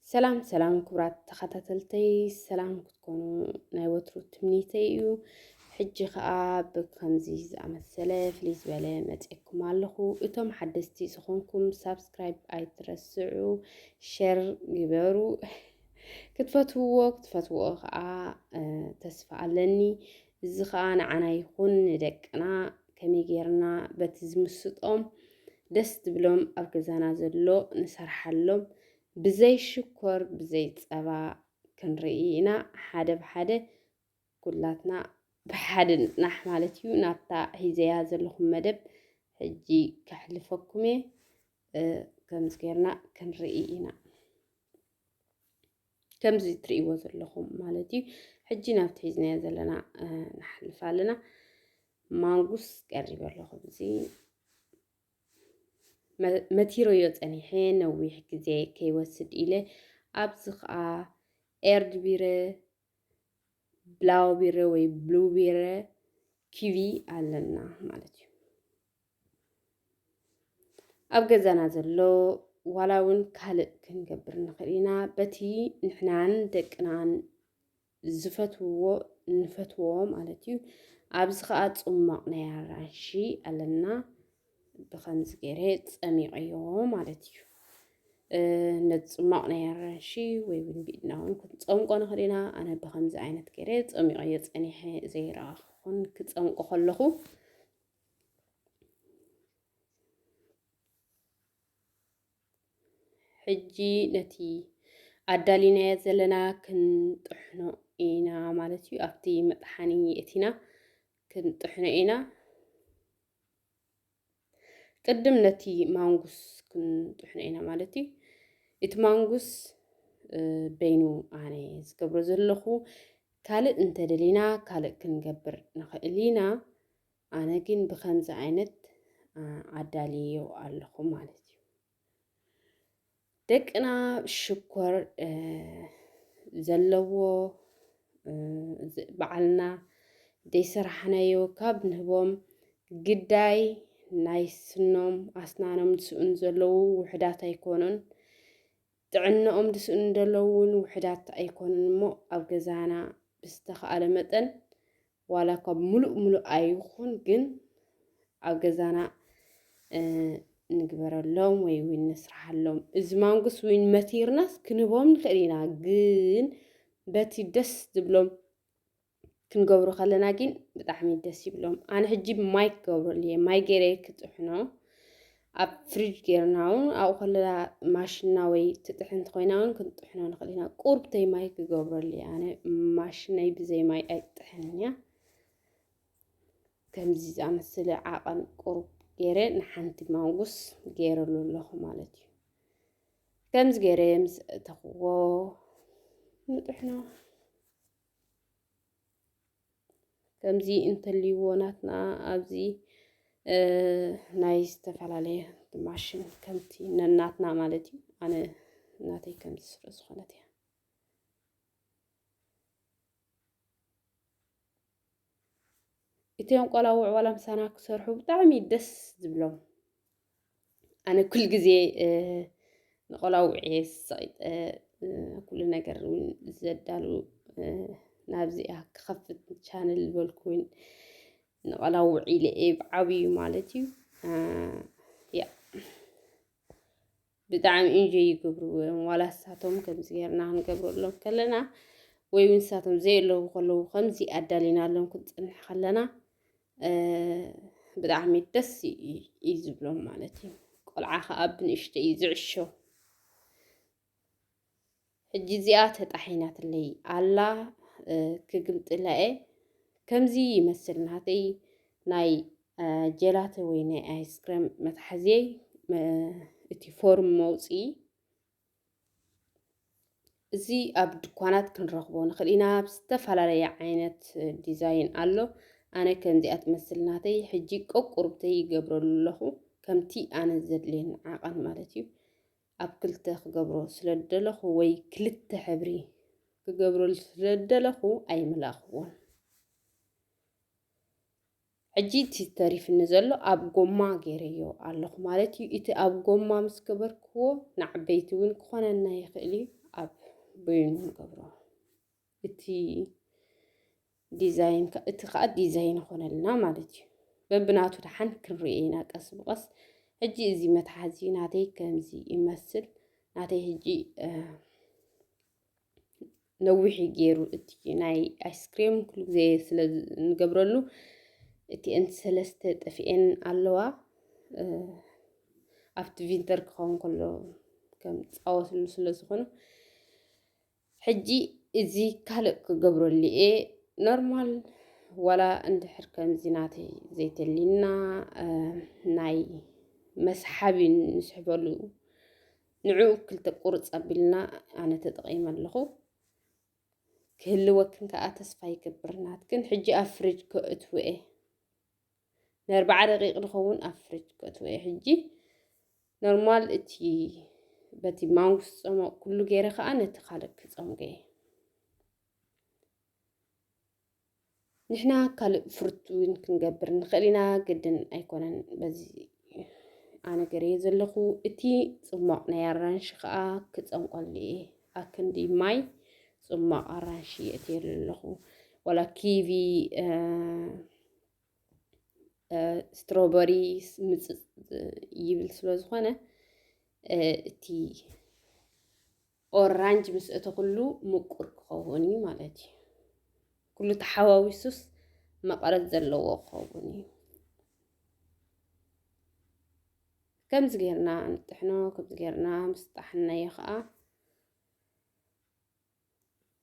ሰላም ሰላም ክቡራት ተኸታተልተይ፣ ሰላም ክትኮኑ ናይ ወትሩ ትምኒተይ እዩ። ሕጂ ኸኣ ብከምዚ ዝኣመሰለ ፍልይ ዝበለ መጺኤኩም ኣለኹ። እቶም ሓደስቲ ዝኾንኩም ሳብስክራይብ ኣይትረስዑ፣ ሸር ግበሩ። ክትፈትውዎ ክትፈትውኦ ኸኣ፣ እ፣ ተስፋ ኣለኒ። እዚ ኸኣ ንዓና ይኹን ንደቅና ከመይ ጌርና በቲ ዝምስጦም ደስ ዝብሎም ኣብ ገዛና ዘሎ ንሰርሓሎም። ብዘይ ሽኮር፣ ብዘይ ጸባ ክንርኢ ኢና። ሓደ ብሓደ ኩላትና ብሓደ ንጽናሕ ማለት እዩ። ናብታ ሒዘያ ዘለኹም መደብ ሕጂ ከሕልፈኩም እየ። እ፣ ከምዚ ጌርና ክንርኢ ኢና። ከምዚ ትርእይዎ ዘለኹም ማለት እዩ። ሕጂ ናብቲ ሒዝናዮ ዘለና፣ እ፣ ንሓልፍ ኣለና። ማንጉስ ቀሪበ ኣለኹ። እዚ መ-፣ መቲረዮ ጸኒሐ ነዊሕ ግዜ ከይወስድ ኢለ፣ ኣብዚ ኸኣ ኤርድቢረ፣ ብላውቢረ ወይ ብሉቢረ፣ ኪዊ ኣለና ማለት እዩ። ኣብ ገዛና ዘሎ ዋላ እውን ካልእ ክንገብር ንኽእል ኢና። በቲ ንሕናን ደቅናን ዝፈትውዎ ንፈትዎ ማለት እዩ። ኣብዚ ኸኣ ጽሟቕ ናይ ኣራንሺ ኣለና። ብኸምዚ ገይረ ጸሚቐዮ ማለት እዩ። እ፣ ነቲ ጽሟቕ ናይ ኣራንሺ ወይ እውን ብኢድና እውን ክንጸምቆ ንኽእል ኢና። ኣነ ብኸምዚ ዓይነት ገይረ ጸሚቐዮ ጸኒሐ ዘይረኣኹን ክጸምቆ ከለኹ ሕጂ ነቲ ኣዳሊናዮ ዘለና ክንጥሕኖ ኢና ማለት እዩ። ኣብቲ መጥሓኒ የእቲና ክንጥሕኖ ኢና። ቅድም ነቲ ማንጉስ ክንጥሕኖ ኢና ማለት እዩ። እቲ ማንጉስ፣ እ፣ በይኑ ኣነ ዝገብሮ ዘለኹ፣ ካልእ እንተደሊና ካልእ ክንገብር ንኽእል ኢና። ኣነ ግን ብኸምዚ ዓይነት፣ እ፣ ኣዳልየዮ ኣለኹ ማለት እዩ። ደቅና ሽኮር፣ እ፣ ዘለዎ፣ እ፣ ዝ-፣ ባዕልና ዘይሰራሕናዮ ካብ ንህቦም ግዳይ ናይ ስኖም ኣስናኖም ዝስእኑ ዘለዉ ውሑዳት ኣይኮኑን። ጥዕንኦም ዝስእኑ ዘለዉ እውን ውሑዳት ኣይኮኑን እሞ ኣብ ገዛና ብዝተኻእለ መጠን ዋላ ካብ ሙሉእ ሙሉእ ኣይኹን ግን ኣብ ገዛና፣ እ፣ ንግበረሎም ወይ እውን ንስርሓሎም። እዚ ማንጉስ እውን መቲርናስ ክንህቦም ንኽእል ኢና፣ ግን በቲ ደስ ዝብሎም ክንገብሮ ከለና ግን ብጣዕሚ ደስ ይብሎም። ኣነ ሕጂ ማይ ክገብረሉ እየ፣ ማይ ገይረ ክጥሕኖ ኣብ ፍሪጅ ገይርና እውን ኣብኡ ከለና ማሽንና ወይ ትጥሕን እንተኾይና እውን ክንጥሕኖ ንኽእል ኢና። ቁሩብተይ ማይ ክገብረሉ እየ። ኣነ ማሽነይ ብዘይ ማይ ኣይጥሕንን እያ። ከምዚ ዝኣመሰለ ዓቐን ቁሩብ ገይረ ንሓንቲ ማንጉስ ገይረሉ ኣለኹ ማለት እዩ። ከምዚ ገይረ ምስ እተኽዎ ንጥሕኖ። ከምዚ እንተልይዎ ናትና ኣብዚ፣ እ፣ ናይ ዝተፈላለየ ማሽን ከምቲ ነናትና ማለት እዩ። ኣነ ናተይ ከምዚ ስለ ዝኾነት እያ። እቶም ቆላውዕ ዋላ ምሳና ክሰርሑ ብጣዕሚ ደስ ዝብሎም። ኣነ ኩል ግዜ፣ እ፣ ንቆላውዕ እየ ሰቒጠ፣ እ፣ ኩሉ ነገር እውን ዘዳሉ፣ እ፣ ናብዚኣ ክኸፍት ቻነል ዝበልኩ እውን ንቆላውዕ ኢለ እየ ብዓብዩ ማለት እዩ። እ፣ ያ። ብጣዕሚ ኢንጆይ ይገብርዎ እዮም። ዋላ ንሳቶም ከምዚ ጌርና ክንገብረሎም ከለና ወይ እውን ንሳቶም ዘየለዉ ከለዉ ከምዚ ኣዳሊናሎም ክንጽንሕ ከለና፣ እ፣ ብጣዕሚ ደስ እዩ፣ እዩ ዝብሎም ማለት እዩ። ቆልዓ ኸኣ ብንእሽተይ እዩ ዝዕሾ። ሕጂ እዚኣ ተጣሒናትለይ ኣላ፣ እ፣ ክግምጥላ እየ። ከምዚ ይመስል ናተይ ናይ፣ እ፣ ጀላተ ወይ ናይ ኣይስክሬም መትሓዝየይ፣ እ፣ እቲ ፎርም መውፅኢ። እዚ ኣብ ድኳናት ክንረኽቦ ንኽእል ኢና። ብዝተፈላለየ ዓይነት ዲዛይን ኣሎ። ኣነ ከምዚኣ ትመስል ናተይ ሕጂ ቀቁርብተይ ይገብረሉ ኣለኹ። ከምቲ ኣነ ዘድልየኒ ዓቐን ማለት እዩ። ኣብ ክልተ ክገብሮ ስለ ዝደለኹ ወይ ክልተ ሕብሪ ክገብረሉ ስለ ዝደለኹ ኣይምለእኽዎን። ሕጂ እቲ ተሪፍኒ ዘሎ ኣብ ጎማ ገይረዮ ኣለኹ ማለት እዩ። እቲ ኣብ ጎማ ምስ ገበርክዎ ንዓበይቲ እውን ክኾነና ይኽእል እዩ። ኣብ በይኑ ንገብሮ። እቲ ዲዛይን ከ-፣ እቲ ከኣ ዲዛይን ይኾነልና ማለት እዩ። በብናቱ ደሓን ክንርኢ ኢና ቀስ ብቐስ። ሕጂ እዚ መትሓዚ ናተይ ከምዚ ይመስል። ናተይ ሕጂ፣ እ፣ ነዊሕ እዩ ገይሩ። እቲ ናይ ኣይስክሬም ኩሉ ግዜ ስለ ዝ-፣ እንገብረሉ እቲአን ሰለስተ ጠፊኤን ኣለዋ። እ፣ ኣብቲ ቪንተር ክኸውን ከሎ ከም ጻወትሉ ስለ ዝኾነ፣ ሕጂ እዚ ካልእ ክገብረሉ እየ። ኖርማል ዋላ እንድሕር ከምዚ ናተይ ዘይተሊና፣ እ፣ ናይ መስሓቢ ንስሕበሉ፣ ንዕኡ ክልተ ቁርጽ ኣቢልና ኣነ ተጠቒመ ኣለኹ። ክህልወክን ከኣ ተስፋ ይገብር። ናትክን ሕጂ ኣብ ፍሪጅ ከእትዎ እየ። ንኣርብዓ ደቂቕ ዝኸውን ኣብ ፍሪጅ ከእትዎ እየ። ሕጂ ኖርማል እቲ በቲ ማንጎ ዝጸመቕ ኩሉ ገይረ ከኣ ነቲ ካልእ ክጸምጎ እየ። ንሕና ካልእ ፍሩት እውን ክንገብር ንኽእል ኢና፣ ግድን ኣይኮነን። በዚ ኣነ ገይረዮ ዘለኹ እቲ ጽሟቕ ናይ ኣራንሺ ከኣ ክጸምቀሉ እየ። ኣክንዲ ማይ ጽሟቕ ኣራንሺ የእትየሉ ኣለኹ። ዋላ ኪቪ፣ እ፣ እ፣ ስትሮበሪ ስ-፣ ምጽጽ ይብል ስለ ዝኾነ፣ እ፣ እቲ ኦራንጅ ምስ እተኹሉ ምቁር ክኸውን እዩ ማለት እዩ። ኩሉ ተሓዋዊሱስ መቐረት ዘለዎ ክኸውን እዩ። ከምዚ ጌርና ንጥሕኖ፣ ከምዚ ጌርና ምስ ጣሕናዮ ኸዓ፣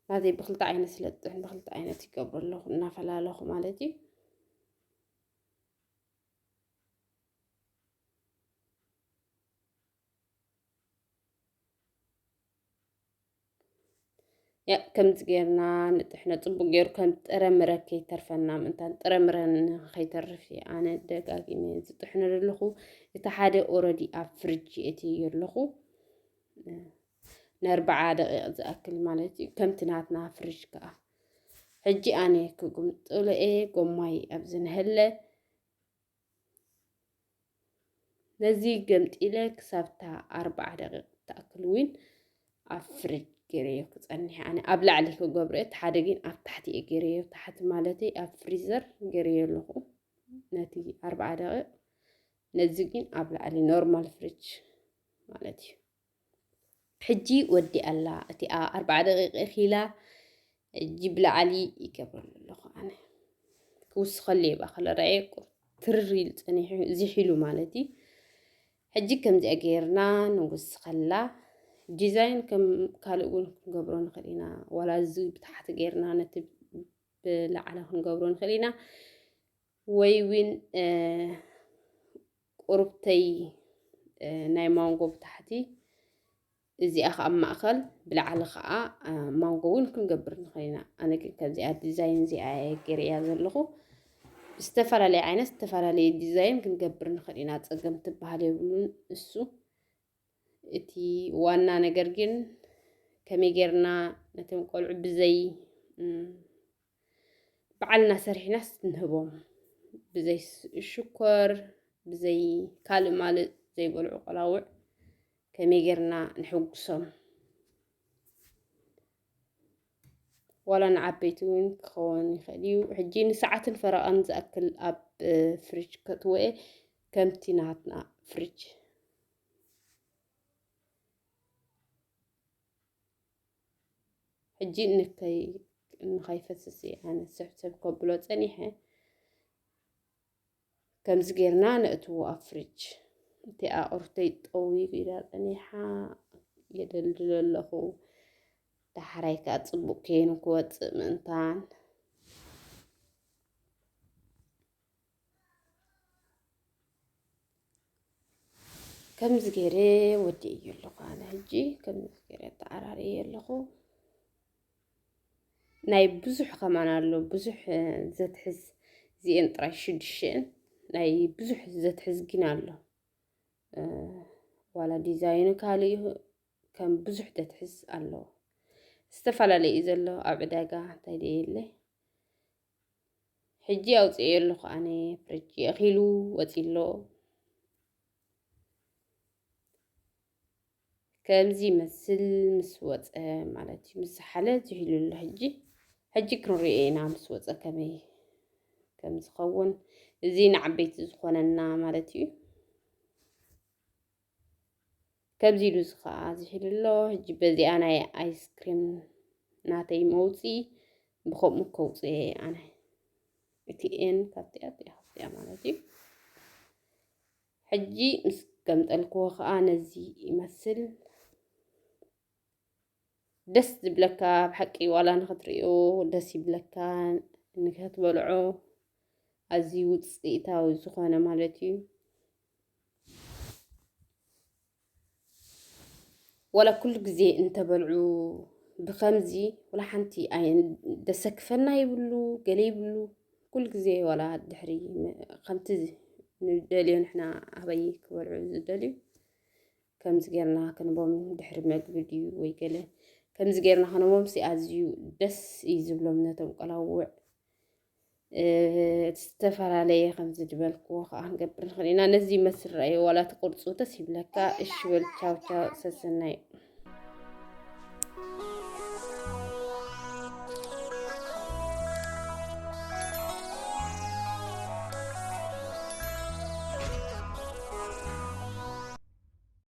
ናተይ ብኽልተ ዓይነት ስለ ዝጥሕን፣ ብኽልተ ዓይነት ይገብሮ ኣለኹ፣ እናፈላለኹ ማለት እዩ። ያ፣ ከምዚ ጌርና ንጥሕኖ። ጽቡቕ ጌሩ ከም ጥረምረ ከይተርፈና ምእንታን፣ ጥረምረ ንኸይተርፍ እየ ኣነ ደጋጊመ ዝጥሕኖ ዘለኹ። እቲ ሓደ ኦረዲ ኣብ ፍሪጅ የእትየዮ ኣለኹ፣ ንኣርብዓ ደቂቕ ዝኣክል ማለት እዩ። ከምቲ ናትና ፍሪጅ ከኣ። ሕጂ ኣነ ክጉምጥሎ እየ፣ ጎማይ ኣብዚ ንሀለ። ነዚ ገምጢለ ክሳብታ ኣርብዓ ደቂቕ ትኣክል እውን ኣብ ፍሪጅ ገይረዮ ክጸንሕ። ኣነ ኣብ ላዕሊ ክገብሮ እየ፣ እቲ ሓደ ግን ኣብ ታሕቲ እየ ገይረዮ፣ ታሕቲ ማለተይ ኣብ ፍሪዘር ገይረዮ ኣለኹ ነቲ ኣርብዓ ደቂቕ። ነዚ ግን ኣብ ላዕሊ ኖርማል ፍሪጅ ማለት እዩ። ሕጂ ወዲኣ ኣላ እቲኣ ኣርብዓ ደቂቕ ኢኺላ። ሕጂ ብላዕሊ ይገብረሉ ኣለኹ ኣነ። ክውስኸሉ እየ ብኣኸለ ረኣየ ቁርትር ኢሉ ጸኒሑ፣ ዚሕ ኢሉ ማለት እዩ። ሕጂ ከምዚኣ ጌርና ንውስኸላ። ዲዛይን ከም ካልእ እውን ክንገብሮ ንኽእል ኢና። ዋላ እዚ ብታሕቲ ጌርና ነቲ ብላዕሊ ክንገብሮ ንኽእል ኢና። ወይ እውን፣ እ፣ ቁሩብተይ፣ እ፣ ናይ ማንጎ ብታሕቲ፣ እዚኣ ኸዓ ኣብ ማእኸል፣ ብላዕሊ ኸዓ፣ እ፣ ማንጎ እውን ክንገብር ንኽእል ኢና። ኣነ ግን ከምዚኣ ዲዛይን እዚኣ እየ ገይረያ ዘለኹ። ዝተፈላለየ ዓይነት ዝተፈላለየ ዲዛይን ክንገብር ንኽእል ኢና። ጸገም ትበሃል የብሉን እሱ። እቲ ዋና ነገር ግን ከመይ ጌርና ነቶም ቆልዑ ብዘይ፣ እም፣ ባዕልና ሰሪሕናስ ንህቦም፣ ብዘይ ስ-፣ ሽኮር፣ ብዘይ ካልእ ማልእ ዘይበልዑ ቆላውዕ ከመይ ጌርና ንሕጉሶም? ዋላ ንዓበይቲ እውን ክኸውን ይኽእል እዩ። ሕጂ ንሰዓትን ፈረቓን ዝኣክል ኣብ፣ እ፣ ፍሪጅ ከእትዎ እየ፣ ከምቲ ናትና ፍሪጅ። ሕጂ ንከይ-፣ ንኸይፈስስ እየ ኣነ ስሕብስብ ከብሎ ጸኒሐ። ከምዚ ጌርና ነእትዎ ኣብ ፍሪጅ። እቲኣ ቁርተይ ጠውዩ ኢላ ጸኒሓ፣ የደልድሎ ኣለኹ። ዳሕራይ ከኣ ጽቡቕ ከይኑ ክወጽእ ምእንታን። ከምዚ ገይረ ወዲኤዮ ኣለኹ። ኣነ ሕጂ ከምዚ ገይረ ኣተዓራርየ ኣለኹ። ናይ ብዙሕ ከማን ኣሎ፣ ብዙሕ፣ እ፣ ዘትሕዝ፣ እዚኤን ጥራይ ሽዱሽተን፣ ናይ ብዙሕ ዘትሕዝ ግን ኣሎ። እ፣ ዋላ ዲዛይኑ ካልእ ይኹ-፣ ከም ብዙሕ ዘትሕዝ ኣለዎ። ዝተፈላለየ እዩ ዘሎ ኣብ ዕዳጋ፣ እንታይ ደየለ። ሕጂ ኣውፅኤዮ ኣለኹ ኣነ፣ ፍርጅ የኺሉ ወፂ ኣሎ። ከምዚ ይመስል ምስ ወፀ ማለት እዩ። ምስ ዝሓለ ዝሒሉ ኣሎ። ሕጂ ሕጂ ክንሪኦ ኢና ምስ ወፀ ከመይ ከም ዝኸውን። እዚ ንዓበይቲ ዝኾነና ማለት እዩ። ከምዚ ኢሉ እዚ ከዓ ዝሒሉ ኣሎ። ሕጂ በዚኣ ናይ ኣይስክሪም ናተይ መውፂ ብከምኡ ከውፅኦ እየ ኣነ። እቲ ኤን ካብቲኣ እቲኣ ካብቲኣ ማለት እዩ። ሕጂ ምስ ገምጠልክዎ ከዓ ነዚ ይመስል። ደስ ዝብለካ ብሓቂ ዋላ ንኽትርእዮ ደስ ይብለካ፣ ንክትበልዖ ኣዝዩ ውፅኢታዊ ዝኾነ ማለት እዩ። ዋላ ኩሉ ግዜ እንተበልዑ ብኸምዚ ዋላ ሓንቲ ኣይ-፣ ደሰክፈና ይብሉ፣ ገለ ይብሉ። ኩሉ ግዜ ዋላ ድሕሪ ም-፣ ከምቲ ዝ-፣ ንደልዮ ንሕና ኣበይ ክበልዑ ዝደልዩ፣ ከምዚ ጌርና ክንቦም ድሕሪ መግቢ ድዩ ወይ ገለ፣ ከምዚ ጌርና ክንቦም ሲ ኣዝዩ ደስ እዩ ዝብሎም ነቶም ቆላውዕ። እ፣ ዝተፈላለየ ከምዚ ዝበልክዎ ከዓ ክንገብር ንኽእል ኢና። ነዚ ይመስል ረኣዮ፣ ዋላ እቲ ቅርፁ ደስ ይብለካ። እሺ በል፣ ቻው ቻው፣ ሰሰናዩ።